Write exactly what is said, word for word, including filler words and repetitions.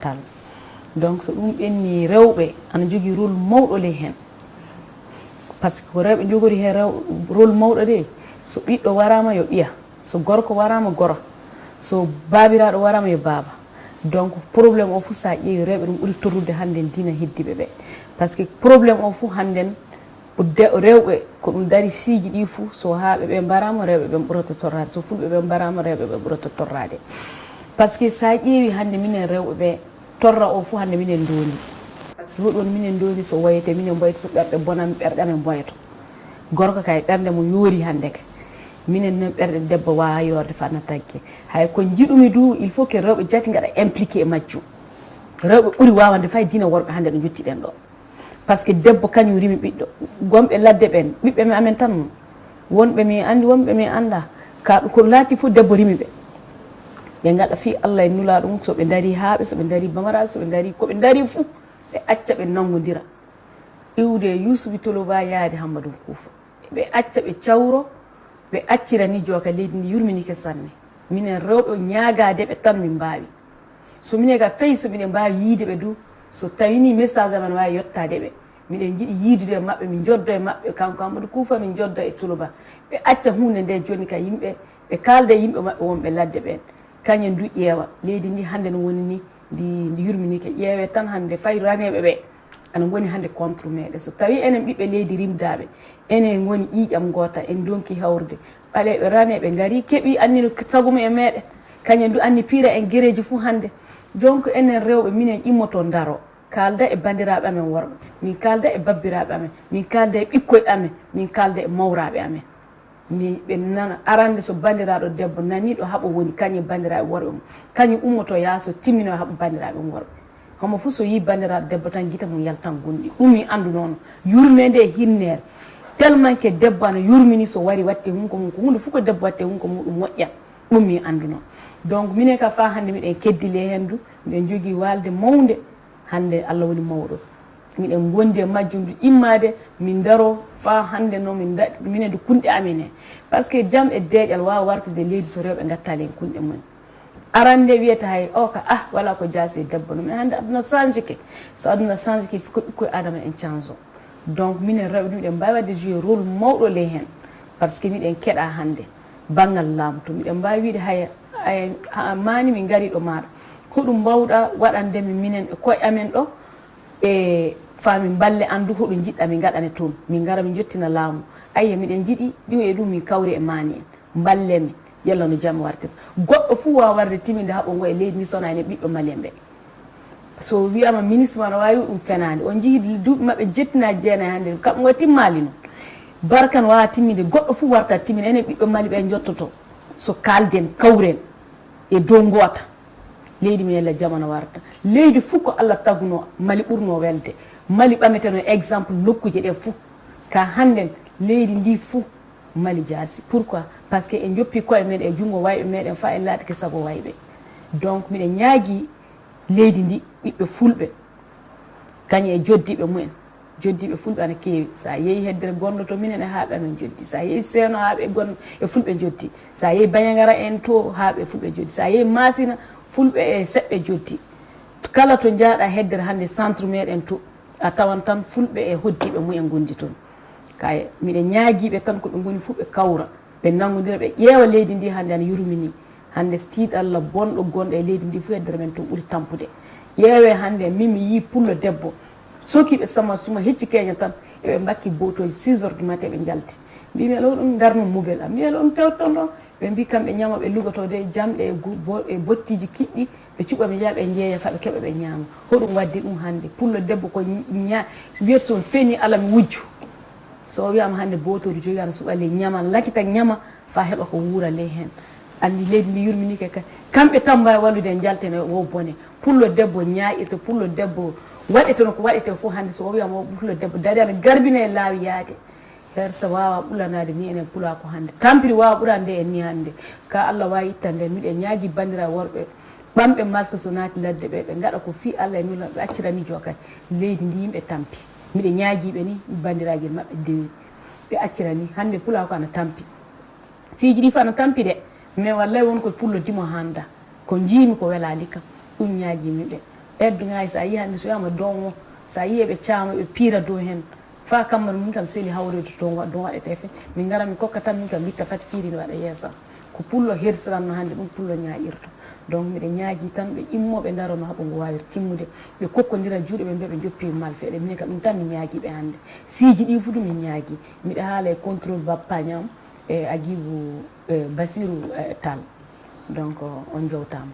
Tal. Donc so ɗum ɓenni, rewɓe ana jogii rôle mawɗo ley heen. Parce que ko rewɓe njogori heen rew rôle mawɗo de, so ɓiɗɗo waraama yo ɓiya, so gorko waraama goro, so baabiraaɗo waraama yo baaba. Donc problème o fof so a ƴeewi rewɓe ɗum ɓuri torrude hannden diina heddiiɓe ɓe. Parce que problème o fof hannden ko de rewɓe ko ɗum dari siiji ɗi fof, so haaɓe ɓe mbaraama rewɓe ɓe ɓurata torraade, so fulɓe ɓe mbaraama rewɓe ɓe ɓurata torraade. Parce que so a ƴeewi hannde minen rewɓe ɓe torra o fof hannde minen ndoondi. Parce que hoɗum woni minen ndoondi so woyete minen mboyta so ɓerɗe bonan ɓerɗe amen mboyato. Gorko kay ɓernde mum yoori hannde ka. Minen noon ɓerɗe debbo waawa yoorde fa na tagge. Hay ko njiɗumi du il faut que rewɓe jati ngaɗa impliqué e majjum. Rewɓe ɓuri waawande fay diina worɓe hannde ɗo njottiɗen ɗo. Parce que debbo kañum rimi ɓiɗɗo. Gonɓe ladde ɓen, ɓiɓɓe men amen tan non. Wonɓe min anndi, wonɓe min annda. Ka ko laati fof debbo rimi ɓe. Ɓe ngaɗa fii Allah e nulaaɗo mum, so ɓe ndarii haaɓe, so ɓe ndarii bamaraaɓe, so ɓe ndarii ko ɓe ndarii fof, ɓe acca ɓe nanngondira. Iwde e Yuusufi Toloba yaade Hammadun Kuufa. Ɓe acca ɓe cawro, ɓe accira ni jooka leydi ndi yurminike sanne. Minen rewɓe ñaagaade ɓe tan min mbaawi. So minen ka fey so miɗen mbaawi yiide ɓe du, so tawi ni message amen waawi yottaade ɓe. Miɗen njiɗi yiidude e maɓɓe, min njoddo e maɓɓe, kanko Amadou Kuufa min njoddo e Tuluba. Ɓe acca huunde nde jooni ka yimɓe, ɓe kaalda e yimɓe maɓɓe wonɓe ladde ɓeen. Kañen du ƴeewa, leydi ndi hannde no woni ni, ndi, ndi yurminike. Ƴeewee tan hannde fay raneeɓe ɓe ana ngoni hannde contre meeɗen. So tawi enen ɓiɓɓe leydi rimdaaɓe, enen ngoni ƴiiƴam ngoota, en ndonki hawrude. Ɓaleeɓe raneeɓe ngarii, keɓii anni no sago mum e meeɗen. Kañen du anni piira en gereeji fof hannde. Donc enen rewɓe minen immoto ndaro. Kaalda e banndiraaɓe amen worɓe, min kaalda e babbiraaɓe amen, min kaalda e ɓikkoy amen, min kaalda e mawraaɓe amen. Min ɓe nana arande so banndiraaɗo debbo nanii ɗo haɓo woni, kañum e banndiraaɓe worɓe mum, kañum ummoto yaaso timmino e haɓo banndiraaɓe mum worɓe. Homo fof so yii banndiraaɗo debbo tan gita mum yaltan gonɗi. Ɗum min anndunoono. Yurmeende e hinneere. Tellement que debbo ana yurmini so wari watte hunko mum, ko huunde fof ko debbo watte hunko mum ɗum moƴƴat. Ɗum min anndunoo. Donc minen ka faa hannde miɗen keddile heen du, miɗen njogii waalde mawnde. Hannde Allah woni mawɗo. Miɗen ngondi e majjum du immaade min ndaro faa hannde no min daɗ minen du kunɗe amen he. Parce que jam e deeƴal waawa wartude leydi so rewɓe ngattaali heen kunɗe mumen. Arande wiyata hay o ka ah wala ko jaasi e debbo no mais hannde aduna changike. So aduna changike il faut que ɓikkoy adama en change o. Donc minen rewɓe miɗen mbaawi waɗde jouer rôle mawɗo ley heen. Parce que miɗen keɗa hannde banngal laamu to miɗen mbaawi wiide hay, hay maani min ngarii ɗo maaɗa. Hoɗum mbaawɗa waɗande min minen e koye amen ɗo e faa min mballe anndu hoɗum njiɗɗa min ngaɗane toon. Min ngara min njottina laamu. Ayya miɗen njiɗi ɗum e ɗum min kawri e maani en. Mballe min. Yalla no jam wartirta. Goɗɗo fof waawa warde timinde haɓo ngo e leydi ndi so wonaa enen ɓiɓɓe Mali en ɓe. So wiyaama ministre ma no waawi ɗum fenaande. On njihii duuɓi maɓɓe jettinaaji jeenayi hannde kam ngo timmaali noon. Barka no waawa timminde goɗɗo fof warta timminde enen ɓiɓɓe Mali ɓe njottoto. So kaalden kawren e dow ngoota. Leydi men yalla jamano warta. Leydi fof ko Allah tagunoo Mali ɓurnoo welde. Mali ɓameteno exemple nokkuuje ɗe fof. Ka hannden leydi ndi fof Mali jaasi. Pourquoi? Parce que en joppi koye men e junngo wayɓe meɗen faa en laatike sago wayɓe. Donc miɗen ñaagii leydi ndi ɓiɓɓe fulɓe kañum e joddiiɓe mumen. Joddiiɓe fulɓe ana keewi. So a yehi heddere gonɗo to minen e haaɓe amen joddi. So a yehi seeno haaɓe e gon e fulɓe joddi. So a yehi Bañangara en to haaɓe fulɓe joddi. So a yehi Maasina fulɓe e seɓɓe joddi. Kala to njaaɗa heddere hannde centre meɗen to a tawan tan fulɓe e hoddiiɓe mumen ngondi toon. Kay miɗen ñaagiiɓe tan ko ɓe ngoni fof ɓe kawra ɓe nanngondira ɓe ƴeewa leydi ndi hannde ana yurmini. Hannde so tiiɗalla bonɗo gonɗo e leydi ndi fof heddere men toon ɓuri tampude. Ƴeewee hannde min mi yii pullo debbo sokiiɓe sama suma hecci keeña tan eɓe mbakki bowtooji six heures du matin ɓe njalti. Mbiimi ala ɗum ndarnoo mobel am mbiimi ala ɗum tewtoon ɗo. Ɓe mbii kamɓe ñamooɓe lugotoode e jamɗe e bottiiji kiɗɗi ɓe cuɓa ɓe njaha ɓe njeeya fa ɓe keɓa ɓe ñaama. Hoɗum waddi ɗum hannde? Pullo debbo ko ña wiyata so mi feenii ala mi wujju. So o wiyaama hannde bootori jogi ana suɓa ley ñama ana lakita ñama fa heɓa ko wuura ley heen. Anndi leydi ndi yurminike kay kamɓe tan mbaawi wallude en njalten e o bone. Pullo debbo ñaaƴirta pullo debbo waɗeteno ko waɗetee fof hannde so o wiyaama o pullo debbo dari ana garbina e laawi yaade. Hersa waawa ɓulanaade ni enen pulaaku hannde. Tampiri waawa ɓuraande en ni hannde. Ka Allah waawi ittande en. Miɗen ñaagii banndiraaɓe worɓe ɓamɓe malfa so naati ladde ɓe ɓe ngaɗa ko fii Allah e nulaaɗo ɓe accira ni jookay leydi ndi yimɓe tampi. Miɗen ñaagii ɓe ni banndiraaji maɓɓe dewi ɓe accira ni hannde pulaaku ana tampi. Siiji ɗi fof ana tampi de mais wallay won koye pullo dimo hannda ko njiimi ko welaali kam. Ɗum ñaagiimi ɓe. Aide ngaji, so a yii hannde, so wiyama don o, so a yii eɓe caama, ɓe piira dow hen. Fa kamma min kam seli hawroyde to wa-, ɗum waɗetee fe. Min ngara min kokka tan, min kam witta fati fiiri ne waɗa yeesa. Ko pullo hersiranno hannde, ɗum pullo ñaaƴirta. Donc miɗa ñaagi tan ɓe immo, ɓe ndarano haɓo ngo waawir timmude. Ɓe kokkondira juuɗe, ɓe mbiya ɓe joppi malfeɗe. Min kam ɗum tan mi ñaagi ɓe hannde. Siiji ɗi fu ɗum mi ñaagi. Miɗa haala e contrôle Bappa Ñam e Agibu, e Basiru, e Tal. Donc on jowtaama.